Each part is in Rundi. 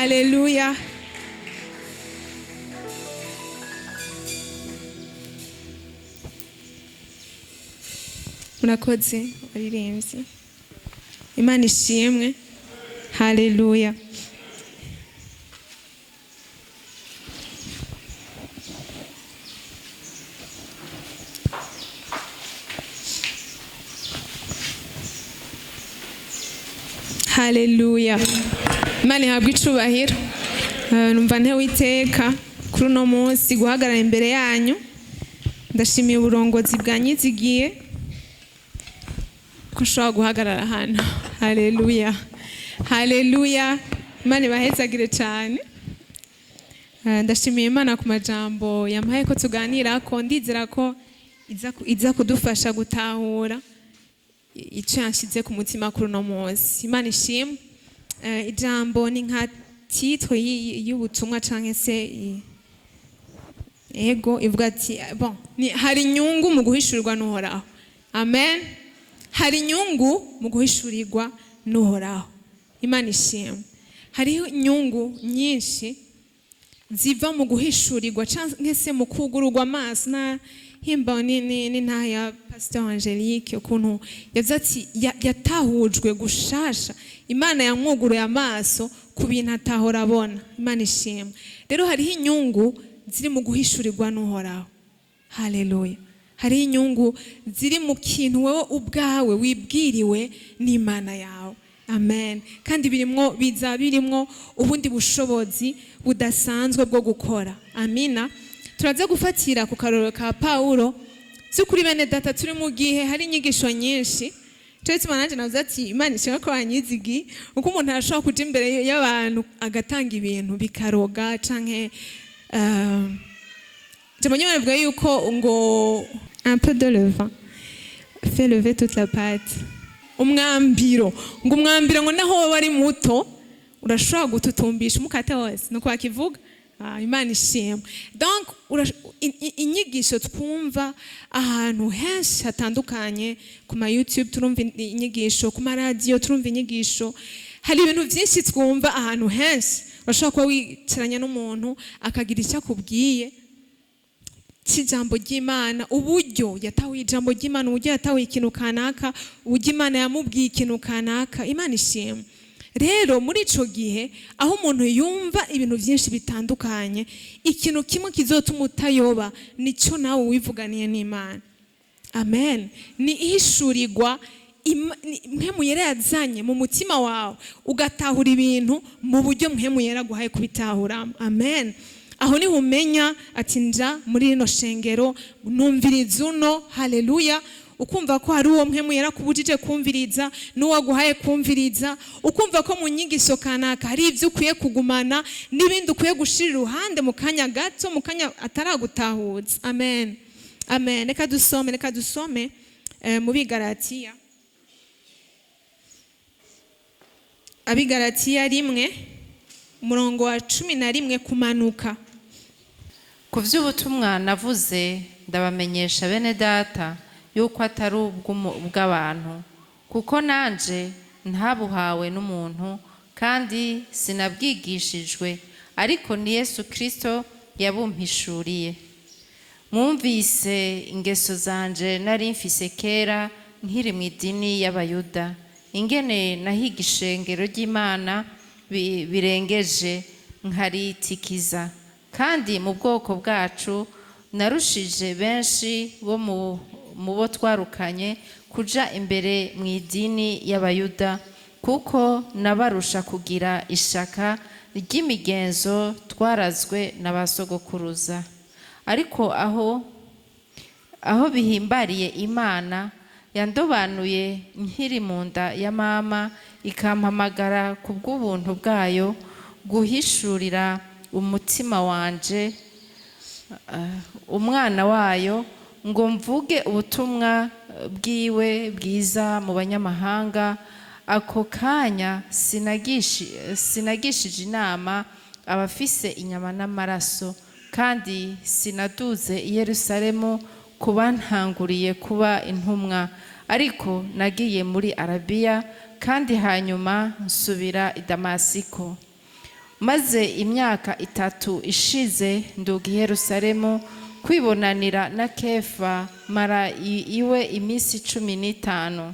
Haleluya. Murakoze baririmbyi, Imana ishimwe. Haleluya. Haleluya, Imana ihabwe icubahiro. Numva ntewe iteka kuri uno munsi guhagarara imbere yanyu. Ndashimiye uburongozi bwanyizigiye ko nshobora guhagarara hano. Haleluya, haleluya. Imana ibahezagire cyane. Ndashimiye Imana ku majambo yampaye ko tuganira, ko ndizera ko iza kudufasha gutahura icyo yanshyize ku mutima kuri uno munsi. Imana ishimwe. Ijambo ni nka titre y'ubutumwa canke se ego ivuga ati bon ni, hari inyungu mu guhishurirwa n'Uhoraho. Amen. Hari inyungu mu guhishurirwa n'Uhoraho. Imana ishimwe. Hariho inyungu nyinshi ziva mu guhishurirwa canke se mu kugururwa amaso. Na himba ni ntaha ya Pasteur Angelique, ukuntu yavuze ati yatahujwe gushasha, Imana yamwuguruye amaso ku bintu atahora abona. Imana ishimwe. Rero hariho inyungu ziri mu guhishurirwa n'Uhoraho. Haleluya. Hariho inyungu ziri mu kintu wowe ubwawe wibwiriwe n'Imana yawe. Amen. Kandi birimwo, biza birimwo ubundi bushobozi budasanzwe bwo gukora. Amina. Turaza gufatira ku karorero ka Paulo. By'ukuri bene data, turi mu gihe hari inyigisho nyinshi. Cyo gituma nanjye navuze ati Imana ishimwe ko banyizigi, uko umuntu arashobora kuja imbere y'abantu agatanga ibintu bikaroga canke ijambo ry'Imana rivuga yuko ngo un peu de levain fait lever toute la pâte. Umwambiro, ngo umwambiro ngo naho wowe ari muto urashobora gututumbisha umukate wose, nuko bakivuga. Ah, Imana ishimwe. Donc inyigisho twumva ahantu henshi hatandukanye, ku ma YouTube turumva inyigisho, ku ma radio turumva inyigisho, hari ibintu byinshi twumva ahantu henshi. Urashobora kuba wicaranye n'umuntu akagira icyo akubwiye cy'ijambo ry'Imana, uburyo yatahuye ijambo ry'Imana, uburyo yatahuye ikintu kanaka, uburyo Imana yamubwiye ikintu kanaka. Imana ishimwe. Rero muri ico gihe aho umuntu yumva ibintu byinshi bitandukanye, ikintu kimwe kizotuma utayoba nico nawe wivuganiye n'Imana. Amen. Ni ihishurirwa Mpwemu Yera yazanye mu mutima wawe, ugatahura ibintu mu buryo Mpwemu Yera aguhaye kubitahuramo. Amen. Aho niho umenya ati nja muri rino shengero numviriza uno. Haleluya. Ukumva ko hari uwo Mpwemu Yera akubujije kumviriza n'uwo aguhaye kumviriza, ukumva ko mu nyigisho kanaka hari ibyo ukwiye kugumana n'ibindi ukwiye gushira iruhande mu kanya gato, mu kanya ataragutahuza. Amen, amen. Reka dusome, reka dusome mu Bigaratiya, Abigaratiya 1, umurongo wa 11 kumanuka. Ku by'ubutumwa navuze, ndabamenyesha bene data yuko atari ubw'abantu, kuko nanje ntabuhawe n'umuntu kandi sinabwigishijwe, ariko ni Yesu Kristo yabumpishuriye. Mwumvise ingeso zanje nari mfise kera nkiri mu idini y'Abayuda, ingene nahiga ishengero ry'Imana birengeje nkaritikiza, kandi mu bwoko bwacu narushije benshi bo mu bo twarukanye kuja imbere mu idini y'Abayuda, kuko nabarusha kugira ishaka ry'imigenzo twarazwe na ba sogokuruza. Ariko aho bihimbariye Imana yandobanuye nkiri mu nda ya mama, ikampamagara ku bw'ubuntu bwayo guhishurira umutima wanje umwana wayo, ngo mvuge ubutumwa bwiwe bwiza mu banyamahanga, ako kanya sinagishije inama abafise inyama n'amaraso, kandi sinaduze i Yerusalemu kuba ntanguriye kuba intumwa, ariko nagiye muri Arabiya kandi hanyuma nsubira i Damasiko. Maze imyaka 3 ishize nduga i Yerusalemu kwibonanira na Kefa, mara iwe iminsi 15.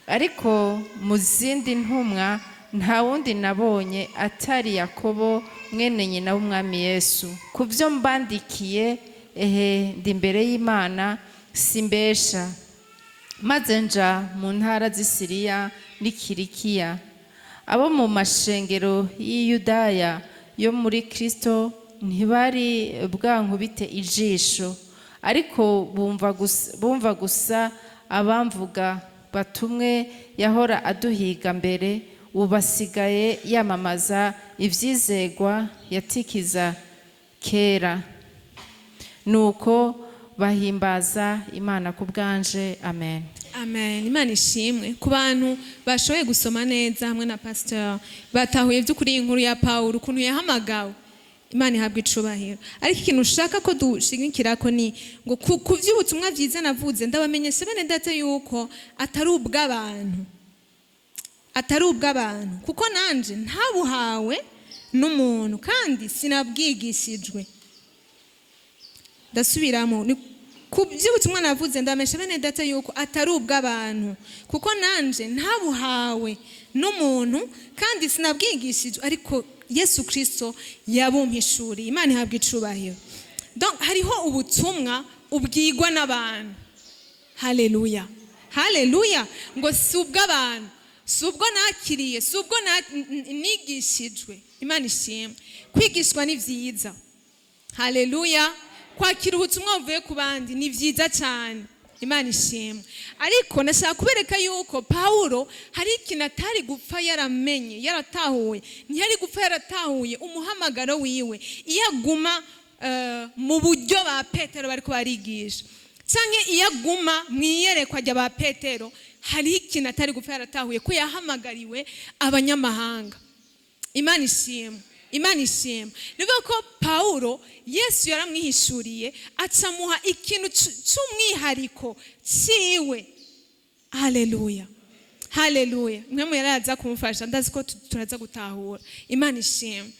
Ariko mu zindi ntumwa nta wundi nabonye atari Yakobo mwene nyina w'Umwami Yesu. Ku byo mbandikiye, ehe, ndi imbere y'Imana, simbesha. Maze nja mu ntara z'i Siriya n'i Kilikiya. Abo mu mashengero y'i Yudaya yo muri Kristo ntibari bwankubite ijisho, ariko bumva gusa abamvuga batumwe yahora aduhiga mbere, ubu asigaye yamamaza ivyizegwa yatikiza kera. Nuko bahimbaza Imana ku bwanje. Amen. Amen. Imana ishimwe. Ku bantu bashoboye gusoma neza hamwe na pasteur, batahuye by'ukuri iyi nkuru ya Paulo, ukuntu yahamagawe. Imana ihabwa icubahiro. Ariko ikintu ushaka ko dushigikirako ni ngo ku vy'ubutumwa vyiza navuze, ndabamenyesha bene data yuko atari ubw'abantu, atari ubw'abantu, kuko nanje ntabuhawe n'umuntu kandi sinabwigishijwe. Ndasubiramo, ni ku by'ubutumwa navuze, ndamesha bene data yuko atari ubw'abantu, kuko nanje ntabuhawe n'umuntu kandi sinabwigishijwe, ariko Yesu Kristo yabumpishuriye. Imana ihabwa icubahiro. Donc hariho ubutumwa ubwigwa n'abantu. Haleluya, haleluya. Ngo si ubw'abantu, si ubwo nakiriye, si ubwo nigishijwe. Imana ishimwe. Kwigishwa ni vyiza. Haleluya. Kwakira ubutumwa buvuye ku bandi ni vyiza cyane. Imana ishimwe. Ariko nashaka kubereka yuko Paulo hari ikintu atari gupfa yaramenye, yaratahuye. Ntiyari gupfa yaratahuye umuhamagaro wiwe iyo aguma mu buryo ba Petero bariko barigisha, canke iyo aguma mu iyerekwa rya ba Petero. Hari ikintu atari gupfa yaratahuye, ko yahamagariwe abanyamahanga. Imana ishimwe, Imana ishimwe. Ni ko Paulo Yesu yaramwihishuriye, acamuha ikintu c'umwihariko ciwe. Haleluya, haleluya. Mwe mu yaraza kumufasha, ndazi ko turaza gutahura. Imana ishimwe.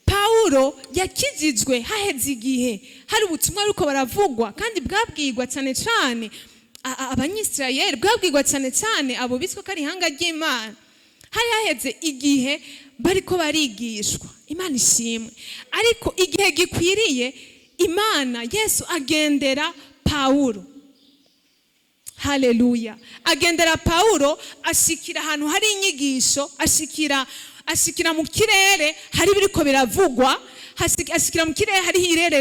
Paulo yakijijwe haheze igihe hari ubutumwa ariko baravugwa, kandi bwabwirwa cyane cyane Abanyisirayeli, bwabwirwa cyane cyane abo bitwa ko ari ihanga ry'Imana. Hari haheze igihe bariko barigishwa. Imana ishimwe. Ariko igihe gikwiriye, Imana Yesu agendera Paulo. Haleluya. Agendera Paulo, ashikira ahantu hari inyigisho, ashikira mu kirere hari biriko biravugwa, ashikira mu kirere hari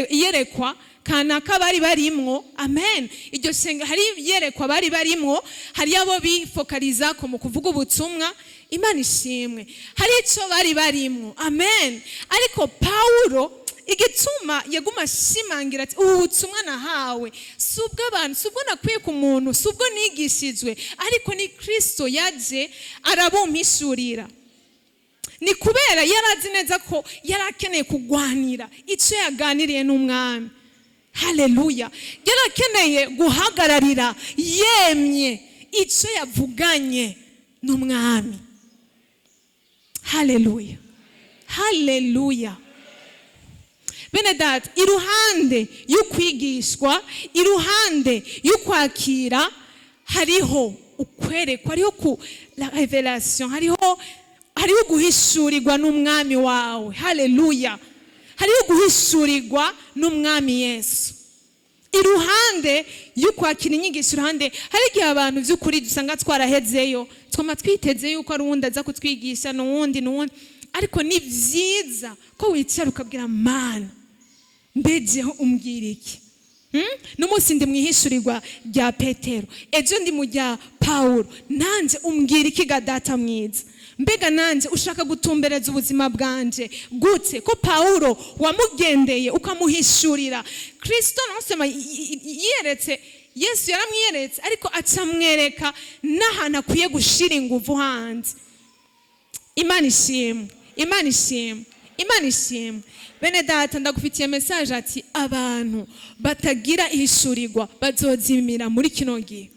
iyerekwa kanaka bari barimwo. Amen. Iryo senga hari iyerekwa bari barimwo, hari abo bifokaliza ko mu kuvuga ubutumwa. Imana ishimwe. Hari ico bari barimwo. Amen. Ariko Paulo igituma yaguma ashimangira ati ubu butumwa nahawe si ubw'abantu, si ubwo nakwiye ku muntu, si ubwo nigishijwe, ariko ni Kristo yaje arabumpishurira. Ni kubera yari azi neza ko yari akeneye kugwanira icyo yaganiriye n'Umwami. Haleluya. Yari akeneye guhagararira yemye icyo yavuganye n'Umwami. Haleluya, haleluya. Bene data, iruhande y'ukwigishwa, iruhande y'ukwakira, hariho ukwerekwa, hariho ku la révélation, hariho guhishurirwa n'Umwami wawe. Haleluya. Hariho guhishurirwa n'Umwami Yesu iruhande y'ukwakira inyigisho. Iruhande, hari igihe abantu by'ukuri dusanga twarahezeyo, twama twiteze yuko ari uwundi aza kutwigisha, n'uwundi, n'uwundi. Ariko ni byiza ko wicara ukabwira Mana, mbejeho umbwira iki? N'umunsi ndi mu ihishurirwa rya Petero, ejo ndi mu rya Pawulo, nanjye umbwira iki ga Data mwiza? Mbega nanjye ushaka gutumbereza ubuzima bwanje gute, ko Pawulo wamugendeye ukamuhishurira Kristo? Nonsema yiyeretse Yesu, yaramwiyeretse, ariko acamwereka n'ahantu akwiye gushira inguvu hanze. Imana ishimwe, Imana ishimwe, Imana ishimwe. Bene data, ndagufitiye message ati abantu batagira ihishurirwa bazozimira muri kino gihe.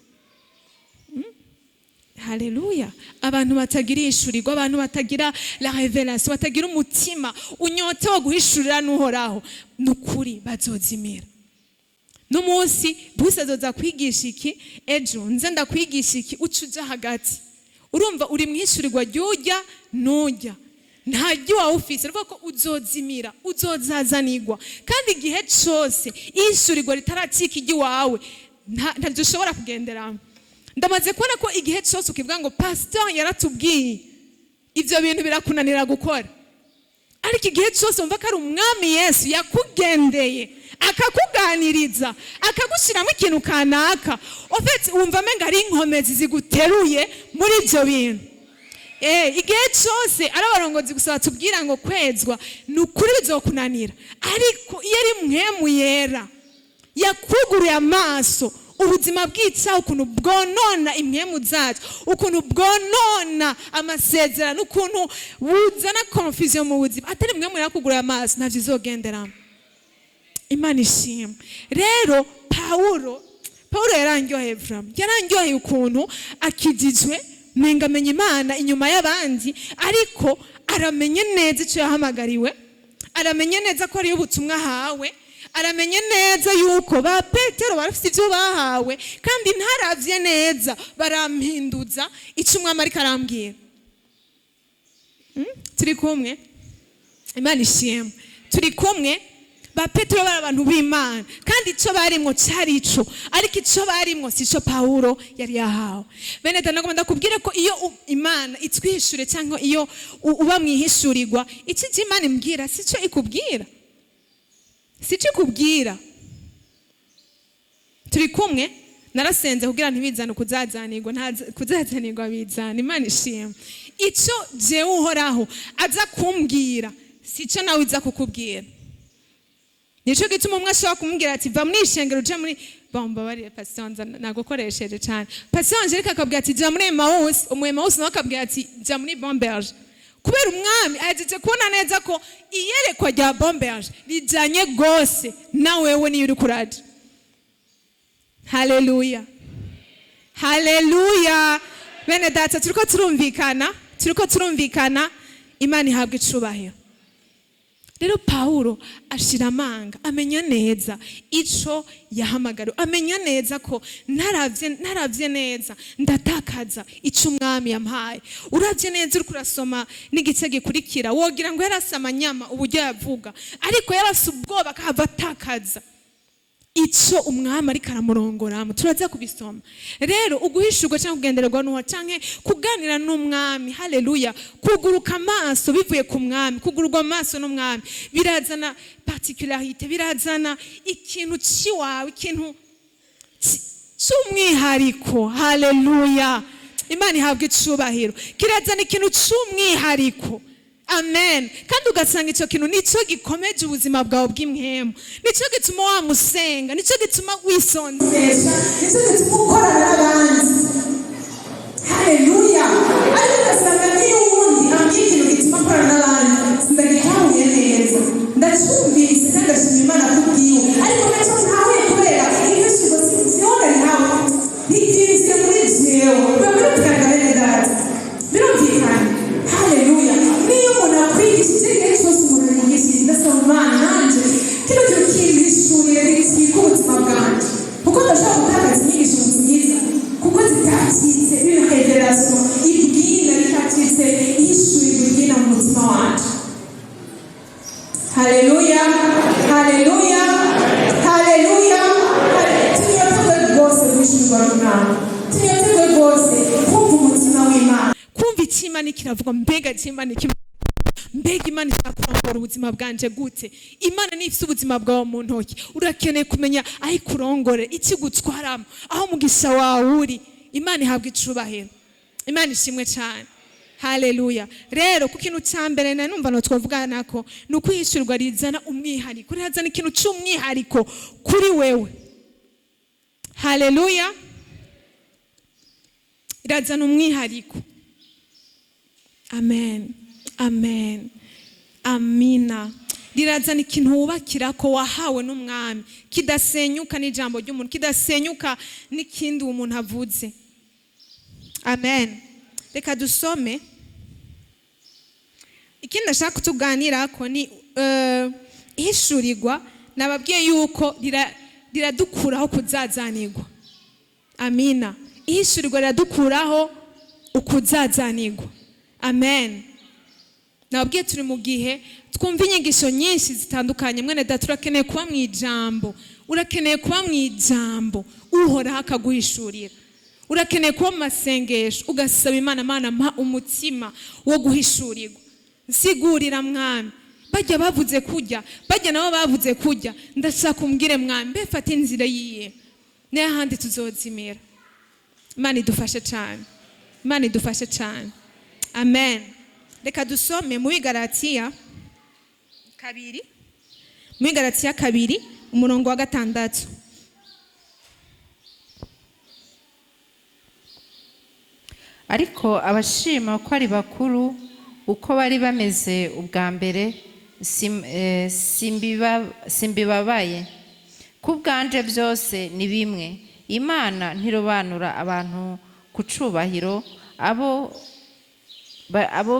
Haleluya! Abantu batagira ihishurirwa, abantu batagira la révélation, batagira umutima unyotewe guhishurira n'Uhoraho, ni ukuri bazozimira. N'umunsi buse azoza kwigisha iki, ejo nze ndakwigisha iki, uca uja hagati, urumva uri mu ihishurirwa ry'ujya n'ujya, nta wawe ufise. Ni ko uzozimira, uzozazanirwa. Kandi igihe cose ihishurirwa ritaracika iry'iwawe, ntabyo ushobora kugenderamo. Ndamaze kubona ko igihe cyose ukivuga ngo pastor yaratubwiye, ibyo bintu birakunanira gukora. Ariko igihe cyose wumva ko ari Umwami Yesu yakugendeye, akakuganiriza, akagushyiramo ikintu kanaka, au fait wumva amenga ari inkomezi ziguteruye muri ibyo bintu. Igihe cyose ari abarongozi gusa batubwira ngo kwezwa, ni ukuri bizokunanira. Ariko iyo ari Mpwemu Yera yakuguruye amaso, ubuzima bw'icyaha ukuntu bwonona impwemu zacu, ukuntu bwonona amasezerano, ukuntu buzana confusion mu buzima, atari Mpwemu yakuguruye amaso, ntabyo izogenderamo. Imana ishimwe. Rero Pawulo yarandyoheye vraiment, yarandyoheye ukuntu akijijwe, nenga amenya Imana inyuma y'abandi, ariko aramenye neza icyo yahamagariwe, aramenye neza ko ariyo ubutumwa ahawe, aramenye neza yuko ba Petero barafite ibyo bahawe, kandi ntaravye neza barampinduza icyo Umwami ariko arambwira. Turi kumwe? Imana ishimwe. Turi kumwe? Ba Petero bari abantu b'Imana, kandi icyo barimwo cyari ico, ariko icyo barimwo si ico Pawulo yari yahawe. Bene data, nagomba ndakubwire ko iyo Imana itwihishure cyangwa iyo uba mwihishurirwa, iki Imana imbwira si cyo ikubwira, si cyo ikubwira. Turi kumwe? Narasenze kugira ntibizane ukuzazanirwa, kuzazanirwa bizana. Imana ishimwe. Icyo jewe Uhoraho aza kumbwira si cyo nawe iza kukubwira. Nico gituma umwe ashobora kumubwira ati: "Va muri ishengero uje muri..." Bambabarire, Pastor, nza nagukoresheje cyane. Pastor Angelique akabwira ati: "Jya muri Emmaus." Umu Emmaus nawe akabwira ati: "Jya muri Bomberge." Kubera Umwami ahejeje kubona neza ko iyerekwa rya Bomberge rijyanye rwose na wewe niyo uri kuraja. Haleluya, haleluya! Bene data, turiko turumvikana? Turiko turumvikana? Imana ihabwa icubahiro. Rero Pawulo ashira amanga, amenya neza ico yahamagariwe, amenya neza ko ntaravye neza ndatakaza ico Umwami yampaye. Uravye neza, uriko urasoma n'igice gikurikira, wogira ngo yarase amanyama uburyo yavuga, ariko yarase ubwoba akahava atakaza ico Umwami ariko aramurongoramo. Turaza kubisoma. Rero uguhishurwa cyangwa kugendererwa n'uwo canke kuganira n'Umwami, haleluya, kuguruka amaso bivuye ku Mwami, kugururwa amaso n'Umwami birazana particularité, birazana ikintu ciwawe, ikintu c'umwihariko. Haleluya, Imana ihabwa icubahiro. Kirazana ikintu c'umwihariko, amen. Kandi ugasanga icyo kintu nicyo gikomeje ubuzima bwawe bw'impwemu, nicyo gituma wamusenga, nicyo gituma wisonzesha, nicyo gituma ukorana n'abandi. Haleluya! Ariko ugasanga niyo uwundi ambwiye ikintu gituma akorana n'abandi, sindagitahuye neza. Ndacyumvise kandi ndashima Imana kubwiwe, ariko nacyo ntahuye kubera ihishurwa si jewe narihawe, ntiryinjiye muri jewe. Biba birumvikana, bene data? Birumvikana? Haleluya! Niyo umuntu akwigishije, igihe cyose umuntu yigishije, ndasaba Imana nanjye kino kintu kimpishurire, gitwika ubuzima bwanjye, kuko ndashobora gutakaza inyigisho nziza kuko zitakitse une révélation ibwina, ritakitse ihishurirwa ibwina mu mutima wanje. Haleluya, haleluya, haleluya! Tunyoterwe rwose guhishurirwa n'Umwami, tunyoterwe rwose kumva umutima w'Imana. Kumva icyo Imana kiravuga. Mbega icyo Imana mbega Imana ishaka kurongora ubuzima bwanje gute? Imana niyo ifite ubuzima bwawe mu ntoki. Urakeneye kumenya aho ikurongore, icyo igutwaramo, aho umugisha wawe uri. Imana ihabwa icubahiro. Imana ishimwe cyane. Haleluya! Rero ku kintu cya mbere na numva no twavugana ko ni ukwihishurwa rizana umwihariko, rirazana ikintu cy'umwihariko kuri wewe. Haleluya! Irazana umwihariko. Amen, amen, amina. Rirazana ikintu wubakira ko wahawe n'Umwami, kidasenyuka n'ijambo ry'umuntu, kidasenyuka n'ikindi umuntu avuze. Amen. Reka dusome. Ikindi ndashaka kutuganirako ni ihishurirwa. Nababwiye yuko riradukuraho kuzazanirwa. Amina. Ihishurirwa riradukuraho ukuzazanirwa. Amen. Nababwiye turi mu gihe twumva inyigisho nyinshi zitandukanye. Mwene data, urakeneye kuba mu ijambo, urakeneye kuba mu ijambo, Uhoraho akaguhishurira. Urakeneye kuba mu masengesho, ugasaba Imana: "Mana, mpa umutima wo guhishurirwa, nsigurira Mwami. Bajya bavuze kujya, bajya nabo bavuze kujya, ndashaka umbwire Mwami, mbe fata inzira yiye?" Niyo ahandi tuzozimira. Imana idufashe cyane, Imana idufashe cyane. Amen. Reka dusome muri Galatiya 2, muri Galatiya 2, umurongo wa 6. Ariko abashima ko ari bakuru, uko bari bameze ubwa mbere, simbibabaye. Ku bwanje byose ni bimwe. Imana ntirobanura abantu ku cubahiro. Abo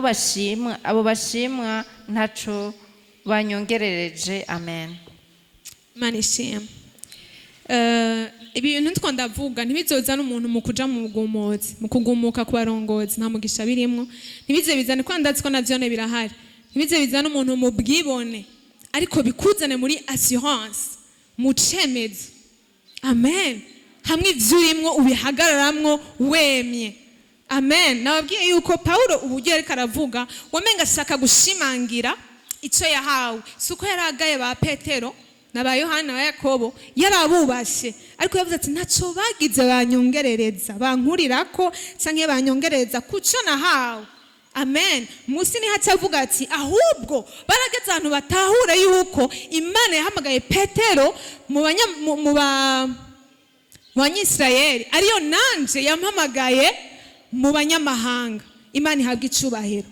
bashimwa ntaco banyongerereje. Amen. Imana ishimwe. Ibintu ntitwo ndavuga ntibizozana umuntu mu kuja mu bugumuzi, mu kugumuka ku barongozi. Nta mugisha birimwo. Ntibize bizane, ko ndazi ko navyone birahari, ntibize bizane umuntu mu bwibone, ariko bikuzane muri assurance, mu cemezo. Amen. Hamwe ivyo urimwo ubihagararamwo wemye. Amen. Nababwiye yuko Pawulo uburyo yariko aravuga, wamenga ashaka gushimangira ico yahawe. Si uko yari agaye ba Petero na ba Yohana na ba Yakobo, yarabubashe, ariko yavuze ati: "Ntaco bagize banyongerereza, bankurirako canke banyongerereza kuco nahawe." Amen. Musi niho aca avuga ati: "Ahubwo barageze ahantu batahura yuko Imana yahamagaye Petero mu Banyisirayeli, ariyo nanje yampamagaye mu banyamahanga." Imana ihabwa icubahiro,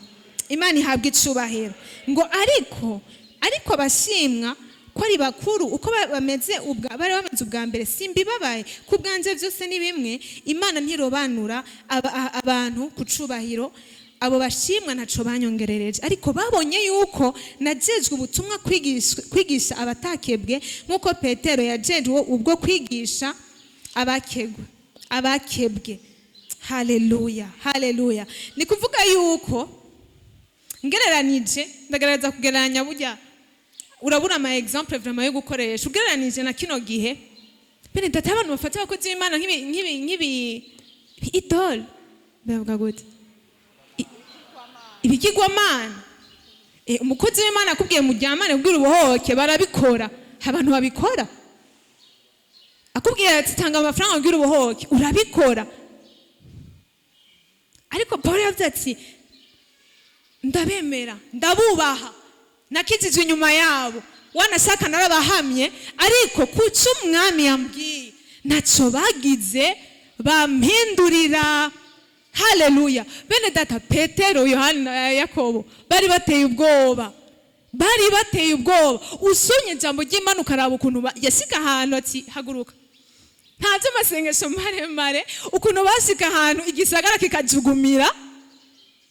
Imana ihabwa icubahiro. Ngo ariko abashimwa ko ari bakuru, uko bameze ubwa bari bameze ubwa mbere, simbibabaye. Ku bwanje byose ni bimwe. Imana ntirobanura abantu ku cubahiro. Abo bashimwa ntaco banyongerereje, ariko babonye yuko najejwe ubutumwa kwigisha abatakebwe, nk'uko Petero yajejwe ubwo kwigisha abakebwe. Haleluya, haleluya. Ni kuvuga yuko ngereranije, ndagerageza kugereranya, burya urabura ama exemple vraiment yo gukoresha. Ugereranije na kino gihe, bene data, abantu bafata abakozi b'Imana nk'ibi idole, bavuga gute? Ibigirwamana. Umukozi w'Imana akubwiye muryamane kubwira ubuhoke, barabikora. Abantu babikora. Akubwiye ati: "Tanga amafaranga kubwira ubuhoke," urabikora. Ariko Paul yavuze ati: "Ndabemera, ndabubaha, nakijijwe inyuma yabo, wanashaka narabahamye, ariko kuco Umwami yambwiye ntaco bagize bampindurira." Haleluya. Bene data, Petero, Yohana na Yakobo bari bateye ubwoba, bari bateye ubwoba. Usomye ijambo ry'Imana ukaraba ukuntu yashika ahantu ati: "Haguruka." Nta by'amasengesho maremare. Ukuntu bashika ahantu igisagara kikajugumira,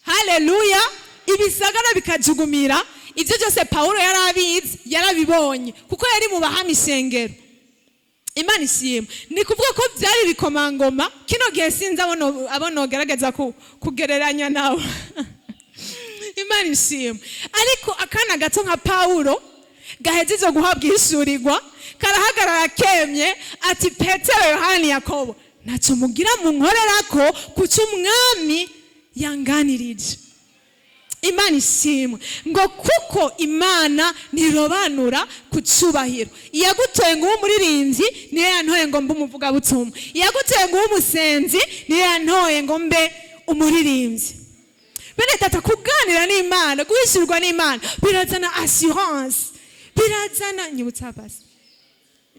haleluya, ibisagara bikajugumira. Ibyo byose Pawulo yari abizi, yarabibonye, kuko yari mu bahama ishengero. Imana ishimwe. Ni kuvuga ko byari ibikomangoma. Kino gihe sinzi abo nogerageza kugereranya nawe. Imana ishimwe. Ariko akana gato nka Pawulo gahejeje guhabwa ihishurirwa karahagarara kemye ati: "Petero, Yohani, Yakobo, ntacyo mugira munkorerako kuco Umwami yanganirije." Imana ishimwe. Ngo kuko Imana ntirobanura ku cubahiro. Iyagutoye ngo ube umuririmbyi niyo yantoye ngo mbe umuvugabutumwa. Iyagutoye ngo ube umusenzi niyo yantoye ngo mbe umuririmbyi. Bene data, kuganira n'Imana, guhishurwa n'Imana birazana assurance, birazana, nyibutsa basi,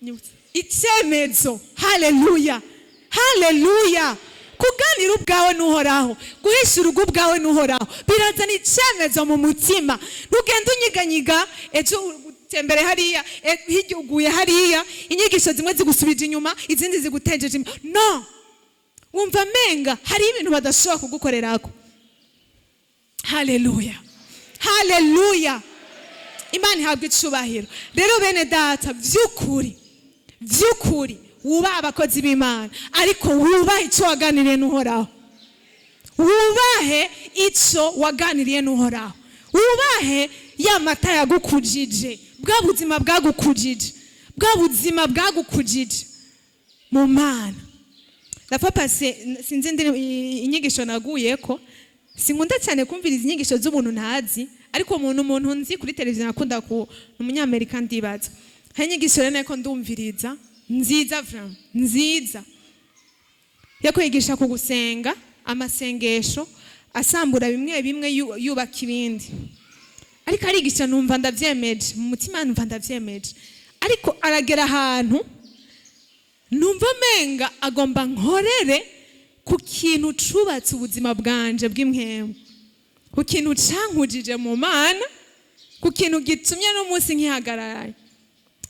nyibutsa, icyemezo. Haleluya, haleluya. Kuganira ubwawe n'Uhoraho, guhishurwa ubwawe n'Uhoraho birazana icyemezo mu mutima. Ntugenda unyiganyiga, ejo utembere hariya, hirya uguye hariya, inyigisho zimwe zigusubije inyuma, izindi zigutejeje inyuma. No. Wumva menga hari ibintu badashobora kugukorerako. Haleluya, haleluya, Imana ihabwa icubahiro. Rero bene data, vy'ukuri vy'ukuri, wubaha abakozi b'Imana, ariko wubahe icyo waganiriye n'Uhoraho. Wubahe icyo waganiriye n'Uhoraho, wubahe ya mata yagukujije, bwa buzima bwagukujije, bwa buzima bwagukujije mu Mana. La fois passée, sinzi inyigisho naguyeko. Sinkunda cyane kumviriza inyigisho z'umuntu ntazi, ariko umuntu nzi kuri televiziyo nakunda ku ni umunyamerika ndibaza. Hari inyigisho rero nariko ndumviriza, nziza, vraiment nziza, yo kwigisha ku gusenga, amasengesho asambura bimwe bimwe, yubaka ibindi. Ariko arigisha, numva ndavyemeje mu mutima, numva ndavyemeje, ariko aragera ahantu numva menga agomba nkorere ku kintu cubatse ubuzima bwanje bw'impwemu, ku kintu cankujije mu Mana, ku kintu gitumye n'umunsi nkihagararaye.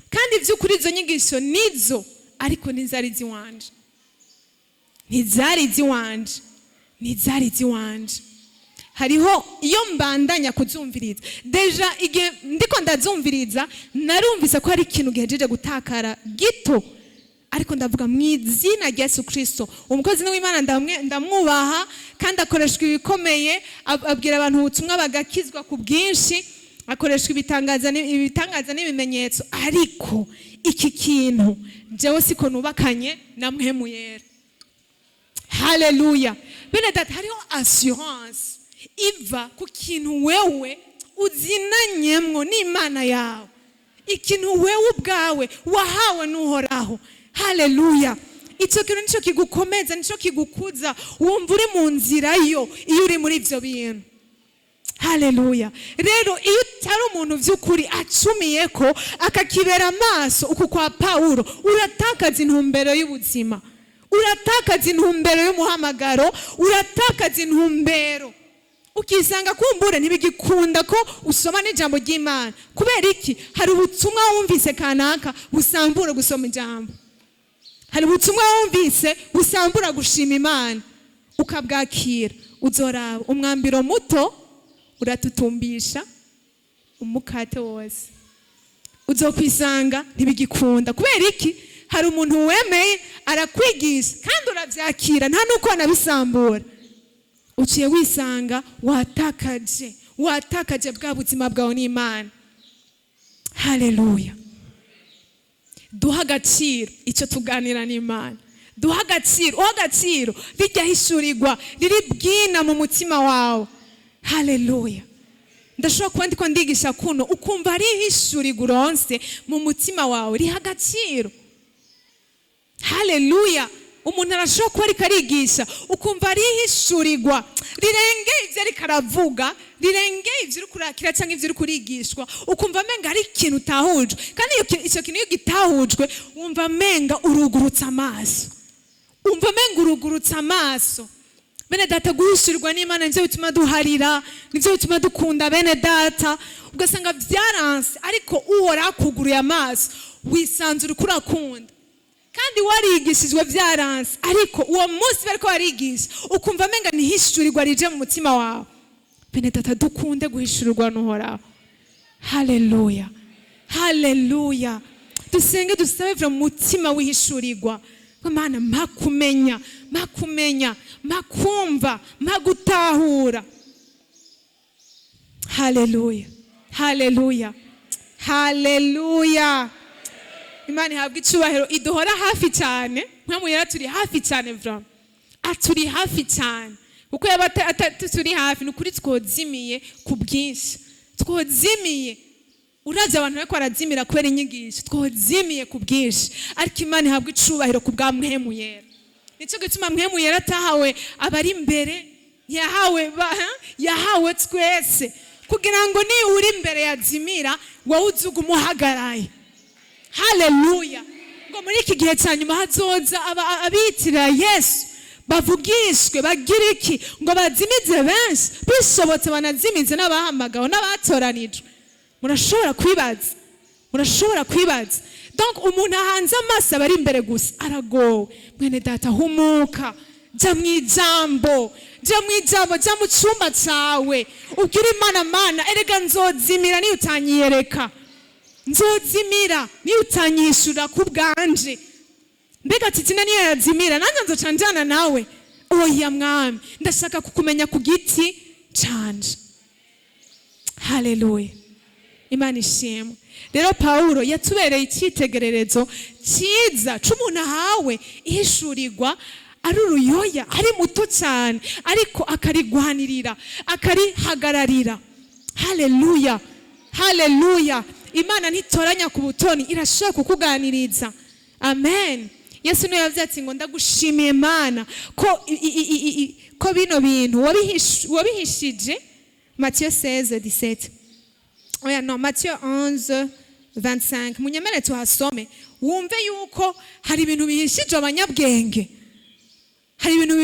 Kandi by'ukuri izo nyigisho nizo, ariko ntizari iziwanje, ntizari iziwanje, ntizari iziwanje. Hariho iyo mbandanya kuzumviriza, déjà igihe ndiko ndazumviriza narumvise ko hari ikintu gihejeje gutakara gito, ariko ndavuga mu izina rya Yesu Kristo. Umukozi w'Imana ndamwubaha kandi akoreshwa ibikomeye, abwira abantu ubutumwa bagakizwa ku bwinshi, akoreshwa ibitangaza n'ibimenyetso, ariko iki kintu jewe siko nubakanye na Mpwemu Yera. Haleluya! Bene data, hariho assurance iva ku kintu wewe uzinanyemwo n'Imana yawe, ikintu wewe ubwawe wahawe n'Uhoraho. Haleluya! Icyo kintu nicyo kigukomeza, nicyo kigukuza, wumva uri mu nzira yo iyo uri muri ibyo bintu. Haleluya! Rero iyo utari umuntu by'ukuri acumiye ko akakibera amaso uku kwa Pawulo, uratakaza intumbero y'ubuzima, uratakaza intumbero y'umuhamagaro, uratakaza intumbero, ukisanga kumbure ntibigikunda ko usoma n'ijambo ry'Imana. Kubera iki? Hari ubutumwa wumvise kanaka busambura gusoma ijambo, hari ubutumwa wumvise busambura gushima Imana, ukabwakira. Uzoraba, umwambiro muto uratutumbisha umukate wose. Uzokwisanga ntibigikunda. Kubera iki? Hari umuntu wemeye arakwigisha kandi urabyakira, nta nuko anabisambura. Uciye wisanga watakaje, watakaje bwa buzima bwawe n'Imana. Haleluya! Duha agaciro icyo tuganira n'Imana, duha agaciro, uha agaciro rijya hishurirwa riri bwina mu mutima wawe. Haleluya! Ndashobora kuba ndiko ndigisha kuno, ukumva ari ihishurirwa uronse mu mutima wawe, riha agaciro. Haleluya! Umuntu arashobora kuba ariko arigisha, ukumva ari ihishurirwa rirengeye ibyo ariko aravuga, rirengeye ibyo uri kurakira cyangwa ibyo uri kurigishwa, ukumva amenga ari ikintu utahujwe. Kandi icyo kintu iyo gitahujwe, wumva amenga urugurutse amaso, wumva amenga urugurutse amaso. Bene data, guhishurirwa n'Imana nibyo bituma duharira, nibyo bituma dukunda bene data. Ugasanga byaranse, ariko Uhoraho akuguruye amaso, wisanzura uko urakunda. Kandi warigishijwe byaranse, ariko uwo munsi bariko barigisha, ukumva amenga nihishurirwa rije mu mutima wawe. Bene data, dukunde guhishurirwa n'Uhoraho. Haleluya, haleluya! Dusenge, dusabe mu mutima w'ihishurirwa. Mana, mpa kumenya, mpa kumenya, mpa kumva, mpa gutahura. Haleluya, haleluya, haleluya! Imana ihabwa icubahiro, iduhora hafi cyane. Mpamvu turi hafi cyane, vraiment aturi hafi cyane, kuko yaba turi hafi, ni ukuri twozimiye ku bwinshi, twozimiye. Uravye abantu bariko barazimira kubera inyigisho, twozimiye ku bwinshi. Ariko Imana ihabwa icubahiro ku bwa Mpwemu Yera. Nico gituma Mpwemu Yera atahawe abari imbere, yahawe yahawe twese, kugira ngo niba uri imbere yazimira, wowe uzuga umuhagaraye. Haleluya! Ngo muri iki gihe cya nyuma hazoza abitirira Yesu, bavugishwe, bagira iki? Ngo bazimize benshi, bishobotse banazimize n'abahamagawe n'abatoranijwe. Murashobora kwibaza, murashobora kwibaza. Donc umuntu ahanze amaso abari imbere gusa aragowe. Mwene data, humuka. Jya mu ijambo, jya mu ijambo, jya mu cyumba cyawe, ubwire Imana: "Mana, erega nzozimira niyo utanyiyereka, nzozimira niyo utanyishyura ku bwanje. Mbega Titina niyo yazimira, nanjye nzoca njyana nawe? Oya Mwami, ndashaka kukumenya ku giti canje." Haleluya, Imana ishimwe. Rero Pawulo yatubereye icyitegererezo cyiza c'umuntu ahawe ihishurirwa ari uruyoya, ari muto cyane, ariko akarigwanirira, akarihagararira. Haleluya, haleluya. Imana ntitoranya ku butoni, irashobora kukuganiriza. Amen. Yesu niwe yavuze ati ngo: "Ndagushimiye Mana ko ko bino bintu wabihishije." Matthieu 16 17, oya, no, Matthieu 11 25. Munyemere tuhasome, wumve yuko hari ibintu bihishijwe abanyabwenge, hari ibintu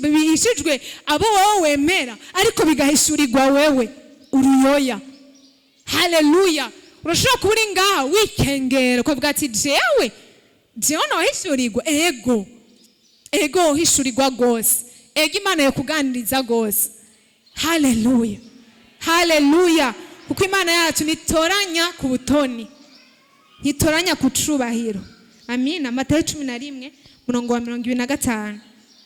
bihishijwe abo wowe wemera, ariko bigahishurirwa wewe uruyoya. Haleluya. Urashobora kuba uri ngaha wikengera, ukavuga ati: Jewe nahishurirwa." Ego, ego, uhishurirwa rwose. Ego, Imana yokuganiriza rwose. Haleluya, haleluya. Kuko Imana yacu ntitoranya ku butoni, ntitoranya ku cubahiro. Amina. Matayo 11, murongo wa 25.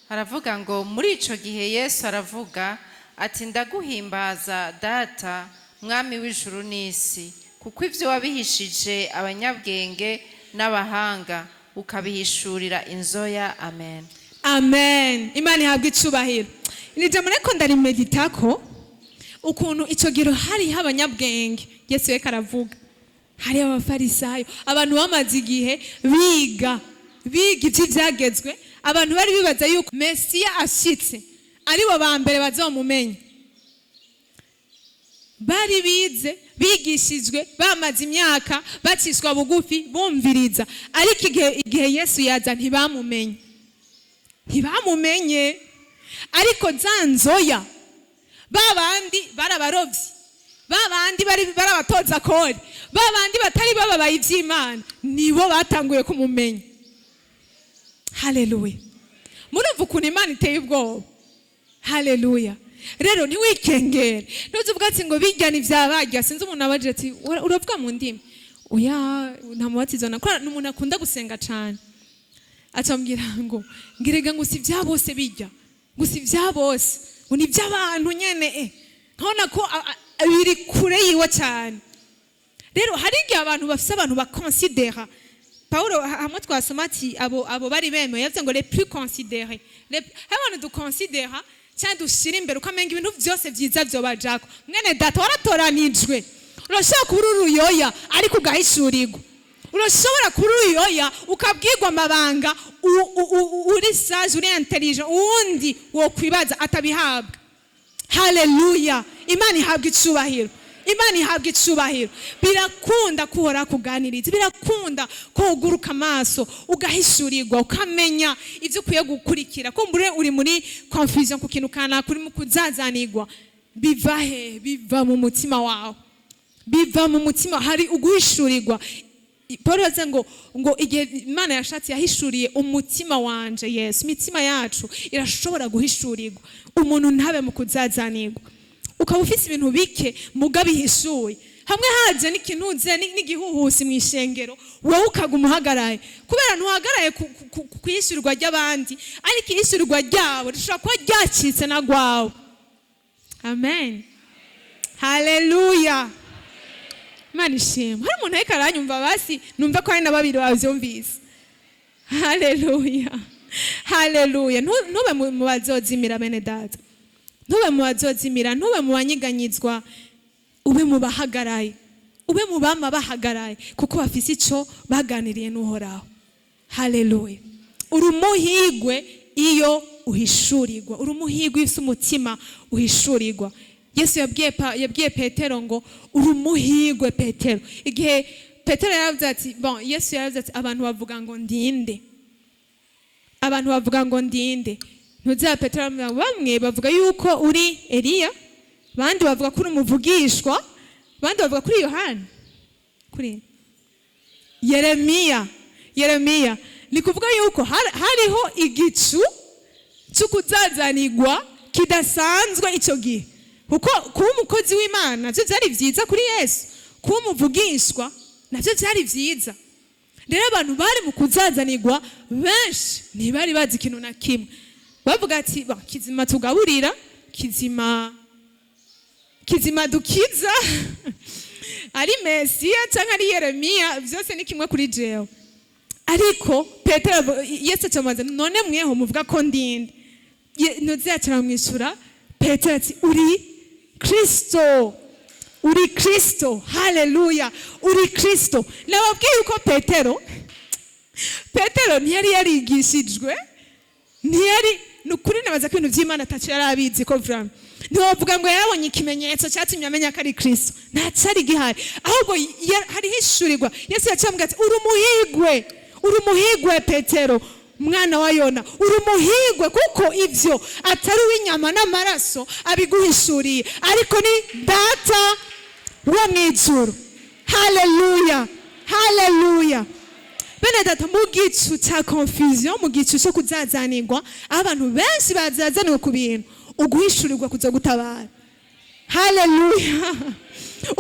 Haravuga ngo: "Muri ico gihe Yesu aravuga ati: 'Ndaguhimbaza, Data, Mwami w'ijuru n'isi, kuko ibyo wabihishije abanyabwenge n'abahanga, ukabihishurira inzoya.' Amen." Amen, Imana ihabwa icubahiro. Iri jambo ariko ndarimeditako ukuntu icyo gihe hariho abanyabwenge. Yesu reka aravuga, hariho Abafarisayo, abantu bamaze igihe biga iby'ibyagezwe, abantu bari bibaza yuko Mesiya ashitse aribo ba mbere bazomumenya. Bari bize, bigishijwe, bamaze imyaka bacishwa bugufi, bumviriza, ariko igihe Yesu yaza ntibamumenye, ntibamumenye. Ariko za nzoya, ba bandi bari abarovyi, ba bandi bari abatoza kori, ba bandi batari bababaye iby'Imana, nibo batanguye kumumenya. Haleluya. Murumva ukuntu Imana iteye ubwoba? Haleluya. Rero ntiwikengere, ntuzuvuga ati ngo bijya ni bya. Sinzi umuntu abaje ati: "Uravuga mu ndimi?" "Oya, nta mubatizo nakora." Ni umuntu akunda gusenga cyane. Acambwira ngo ngirega ngo si bya bose bijya, ngo si bya bose, ngo ni iby'abantu nyene. Nkabona ko biri kure yiwe cyane. Rero hari igihe abantu bafise abantu bakonsidera. Paulo hamwe twasoma ati abo bari bemewe, yavuze ngo "les plus considérés". Hari abantu dukonsidera cyangwa dushyira imbere, ukamenga ibintu byose byiza byobajako. Mwene data, waratoranijwe. Urashobora kuba uri uruyoya ariko ugahishurirwa. Urashobora kuba uri uruyoya ukabwirwa amabanga uri sage, uri intelligent, uwundi wokwibaza atabihabwa. Haleluya, Imana ihabwa icubahiro, Imana ihabwa icubahiro. Birakunda ko uhora kuganiriza, birakunda ko uguruka amaso ugahishurirwa, ukamenya ibyo ukwiye gukurikira. Kumbure uri muri confusion ku kintu kanaka, uri mu kuzazanirwa. Biva he? Biva mu mutima wawe, biva mu mutima. Hari uguhishurirwa. Paul yavuze ngo igihe Imana yashatse yahishuriye umutima wanje Yesu. Imitima yacu irashobora guhishurirwa, umuntu ntabe mu kuzazanirwa, ukaba ufite ibintu bike muga bihishuye. Hamwe haje n'ikintuze n'igihuhusi mu ishengero, wowe ukaguma uhagaraye, kubera ntuhagaraye ku ihishurirwa ry'abandi, ariko ihishurirwa ryabo rishobora kuba ryacitse na rwawe. Amen, haleluya, Imana ishimwe. Hari umuntu ariko aranyumva? Basi numva ko hari na babiri bavyumvise. Haleluya, haleluya. Ntube mu bazozimira, bene data, ntube mu bazozimira, ntube mu banyiganyizwa, ube mu bahagaraye, ube mu bama bahagaraye kuko bafise ico baganiriye n'Uhoraho. Haleluya. Uri umuhigwe iyo uhishurirwa, uri umuhigwe iyo ufise umutima uhishurirwa. Yesu yabwiye Petero ngo: "Uri umuhigwe, Petero." Igihe Petero yaravuze ati, bon, Yesu yaravuze ati: "Abantu bavuga ngo ndinde? Abantu bavuga ngo ndinde?" Ntuzaba Petero aramubwira ngo: "Bamwe bavuga yuko uri Eliya, abandi bavuga ko uri umuvugishwa, abandi bavuga kuri Yohana, kuri Yeremiya." Yeremiya ni kuvuga yuko hariho igicu Cy'ukuzazanirwa kidasanzwe icyo gihe, kuko kuba umukozi w'Imana nabyo byari byiza kuri Yesu, kuba umuvugishwa nabyo byari byiza. Rero abantu bari mu kuzazanirwa benshi ntibari bazi ikintu na kimwe. Bavuga ati: "Ba, kizima tugaburira, kizima, kizima dukiza, ari Mesiya cyangwa ari Yeremiya, byose ni kimwe kuri jewe." Ariko Petero Yesu acamubaza: "None mweho muvuga ko ndinde?" Ntuzi acaramwishyura Petero ati: "Uri Kristo, uri Kristo." Haleluya! Uri Kristo. Nababwiye yuko Petero ntiyari yarigishijwe, ntiyari, ni ukuri nabaza ko ibintu by'Imana ataco yari abizi ko vraiment ntiwavuga ngo yarabonye ikimenyetso cyatumye amenya ko ari Kristo. Ntacyari gihari, ahubwo hariho ishurirwa. Yesu yaciye amubwira ati: "Uri umuhigwe, uri umuhigwe Petero, mwana wa Yona, uri umuhigwe, kuko ibyo atari uw'inyama n'amaraso abiguhishuriye, ariko ni Data wo mu ijuru." Haleluya, haleluya! Bene data, mu gicu cya confusion, mu gicu cyo kuzazanirwa, aho abantu benshi bazazaniwe ku bintu, uguhishurirwa kuza gutabara. Haleluya!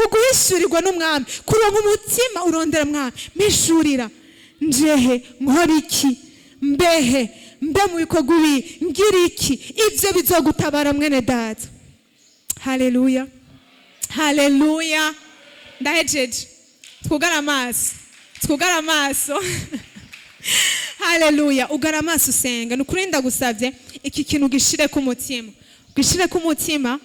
Uguhishurirwa n'Umwami, kuronka umutima urondera: "Mwami, mpishurira, njehe, nkora iki, mbehe, mbe mu bikorwa ibi, ngira iki?" Ibyo bizogutabara, mwene data. Haleluya, haleluya! Ndahejeje. Twugare amaso, twugare amaso. Haleluya! Ugara amaso usenga. Ni ukuri ndagusabye, iki kintu gishire ku mutima, gishire ku mutima.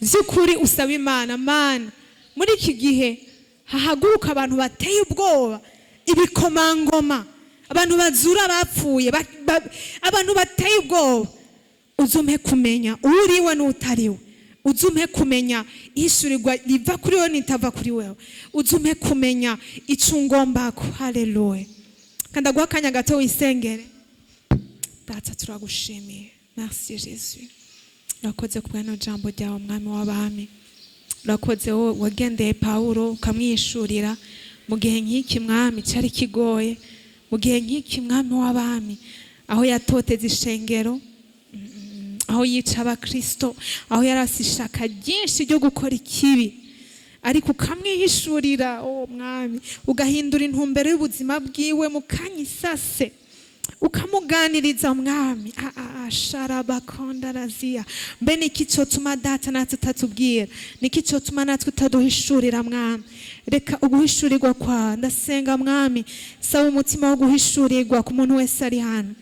By'ukuri usaba Imana: "Mana, muri iki gihe hahaguruka abantu bateye ubwoba, ibikomangoma, abantu bazura bapfuye, abantu bateye ubwoba, uzumpe kumenya uriwe n'utariwe, uzumpe kumenya ihishurirwa riva kuri wewe n'itava kuri wewe, uzumpe kumenya icyo ungombako." Haleluya! Kandi aguha akanya gato wisengere. Data, turagushimiye. Merci Jésus, urakoze ku bw'ano jambo ryawe. Mwami w'abami, urakoze wowe wagendeye Pawulo ukamwishurira mu gihe nk'iki, Mwami, cyari kigoye, mu gihe nk'iki, Mwami w'abami, aho yatoteza ishengero, aho yica abakristo, aho yari afise ishaka ryinshi ryo gukora ikibi, ariko ukamwihishurira, oh Mwami, ugahindura intumbero y'ubuzima bwiwe mu kanya isase, ukamuganiriza. Mwami, sharabakondaraziya, mbe niki cyotuma Data natwe utatubwira? Niki cyotuma natwe utaduhishurira? Mwami, reka uguhishurirwa kwa, ndasenga Mwami, saba umutima wo guhishurirwa ku muntu wese ari hano,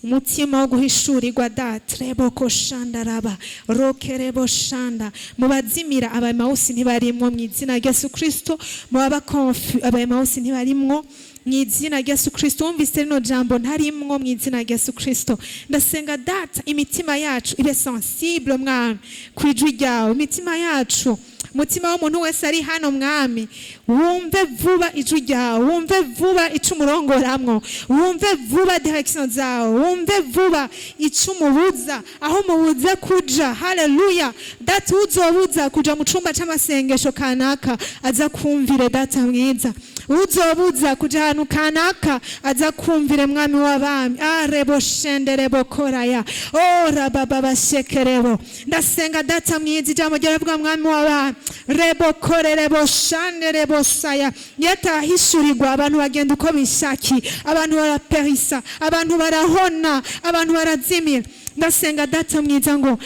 umutima wo guhishurirwa. Data, reboko shandaraba rokerebo shanda. Mu bazimira, Abayemawusi ntibarimwo mu izina rya Yesu Kristo. Mu baba confus, Abayemawusi ntibarimwo mu izina rya Yesu Kristo. Wumvise rino jambo ntarimwo mu izina rya Yesu Kristo. Ndasenga Data, imitima yacu ibe sensible, Mwami, ku ijwi ryawe. Imitima yacu, umutima w'umuntu wese ari hano, Mwami, wumve vuba ijwi ryawe, wumve vuba icyo umurongoramwo, wumve vuba direction zawe, wumve vuba icyo umubuza, aho umubuza kuja. Haleluya! Data, uzobuza kuja mu cumba c'amasengesho kanaka aza kumvire. Data mwiza, uzobuza kuja ahantu kanaka aza kumvire. Mwami w'abami, arebo shenderebo koraya ora baba bashekerebo. Ndasenga Data mwiza, ijambo ryavuga, Mwami w'abami, rebo korerebo shanderebo saya, yatahishurirwa abantu bagenda uko bishakiye, abantu baraperisa, abantu barahona, abantu barazimira. Ndasenga Data mwiza ngo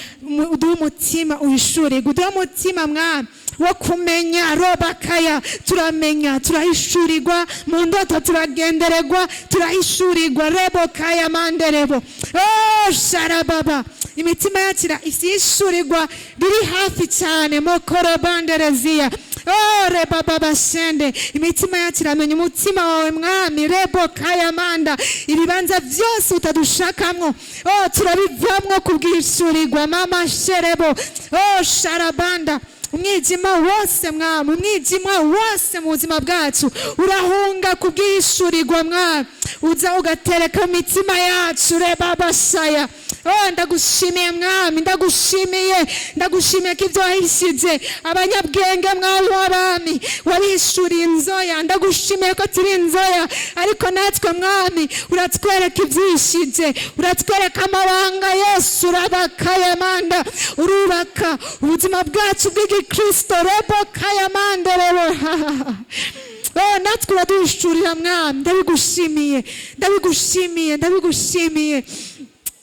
uduhe umutima uhishurirwe, uduhe umutima, Mwami, wo kumenya robakaya. Turamenya, turahishurirwa mu ndoto, turagendererwa, turahishurirwa rebokaya manderebo oh sharababa. Imitima yacu ihishurirwa riri hafi cyane mokorobandereziya oh rebababa shende. Imitima yacu iramenya umutima wawe, Mwami, rebokaya manda. Ibibanza byose utadushakamwo, oh turabivamwo kubwishurirwa, mama sherebo oh sharabanda. Umwijima wose, Mwami, umwijima wose mu buzima bwacu urahunga kubwishurirwa, Mwami. Uza ugatereka mu mitima yacu rebabashaya. Oh, ndagushimiye mwami, ndagushimiye, ndagushimiye ko ibyo wahishije abanyabwenge mwami w'abami wabihishuriye inzoya. Ndagushimiye ko turi inzoya, ariko natwe mwami uratwereka ibyishije, uratwereka amabanga. Yesu urabakayamanda, urubaka ubuzima bwacu bw'igikristo rebokayamanda rero. Oh, natwe uraduhishurira mwami, ndabigushimiye, ndabigushimiye, ndabigushimiye,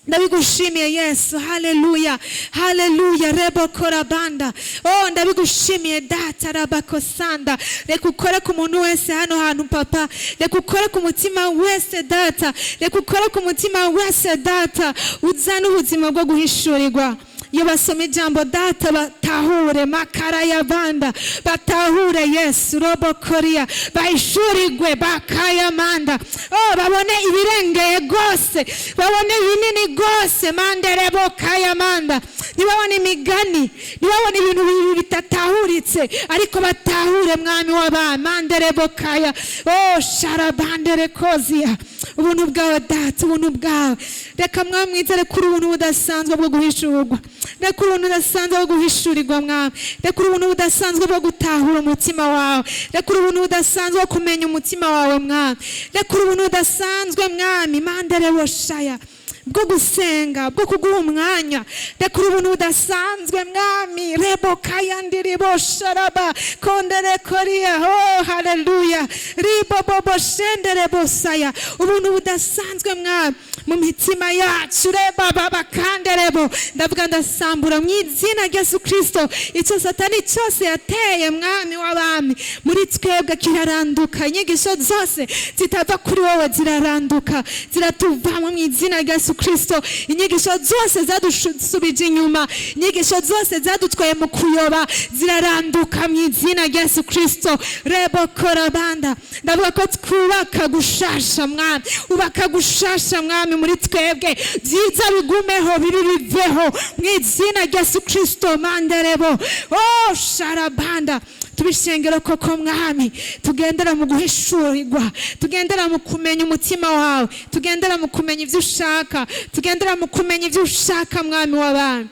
ndabigushimiye Yesu. Haleluya, haleluya, rebokorabanda. Oh, ndabigushimiye data rabakosanda. Reka ukore ku muntu wese hano hantu papa, reka ukore ku mutima wese data, reka ukore ku mutima wese data, uzane ubuzima bwo guhishurirwa. Iyo basoma ijambo data batahure makara ya banda, batahure Yesu robokoriya, bahishurirwe bakayamanda. Oh, babone ibirengeye rwose, babone ibinini rwose manderebo kayamanda. Ntibabone imigani, ntibabone ibintu bibi bitatahuritse, ariko batahure mwami w'abami manderebo kaya. Oh, sharabandere kozia. Ubuntu bwawe data, ubuntu bwawe. Reka mwami mwizere kuri ubuntu budasanzwe bwo guhishurwa, reka ubuntu budasanzwe bwo guhishurirwa mwami, reka ubuntu budasanzwe bwo gutahura umutima wawe, reka ubuntu budasanzwe bwo kumenya umutima wawe mwami, reka ubuntu budasanzwe mwami mandere woshaya bwo gusenga, bwo kuguha umwanya, reka ubuntu budasanzwe mwami rebo kayandiribo sharaba kondere koriya. Oh, haleluya, ribo bobo shendere bosaya. Ubuntu budasanzwe mwami mu mitima yacu reba baba kanderebo. Ndavuga ndasambura mu izina rya Yesu Kristo icyo satani cyose yateye mwami w'abami muri twebwe kiraranduka. Inyigisho zose zitava kuri wowe ziraranduka, ziratuvamo mu izina rya Yesu Kristo. Inyigisho zose zadusubije inyuma, inyigisho zose zadutwaye mu kuyoba ziraranduka mu izina rya Yesu Kristo rebo korabanda. Ndavuga ko twubaka gushasha mwami, ubaka gushasha mwami muri twebwe, byiza bigumeho, bibi biveho mu izina rya Yesu Kristo manderebo. Oh, sharabanda. Tubishengero koko mwami, tugendera mu guhishurirwa, tugendera mu kumenya umutima wawe, tugendera mu kumenya ibyo ushaka, tugendera mu kumenya ibyo ushaka mwami w'abami.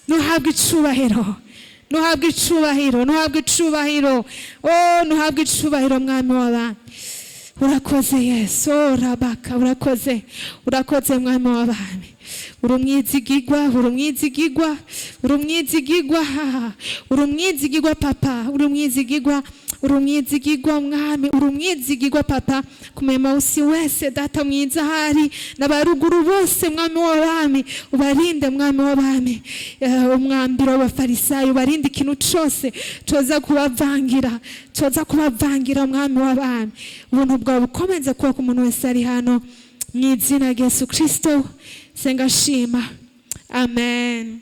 Nuhabwe icubahiro, nuhabwe icubahiro, nuhabwe icubahiro. Oh, nuhabwe icubahiro mwami w'abami. Urakoze Yesu. Oh, rabaka, urakoze, urakoze mwami w'abami. Uri umwizigigwa, uri umwizigigwa, uri umwizigigwa, uri umwizigigwa papa, uri umwizigigwa, uri umwizigigwa mwami, uri umwizigigwa papa. Kumema usi wese data mwiza ahari n'abaruguru bose mwami w'abami, ubarinde mwami w'abami. Umwambiro w'abafarisayo ubarinde ikintu cose coza kubavangira, coza kubavangira mwami w'abami. Ubuntu bwawe bukomeze kuba ku muntu wese ari hano mu izina rya Yesu Kristo. Senga shima. Amen.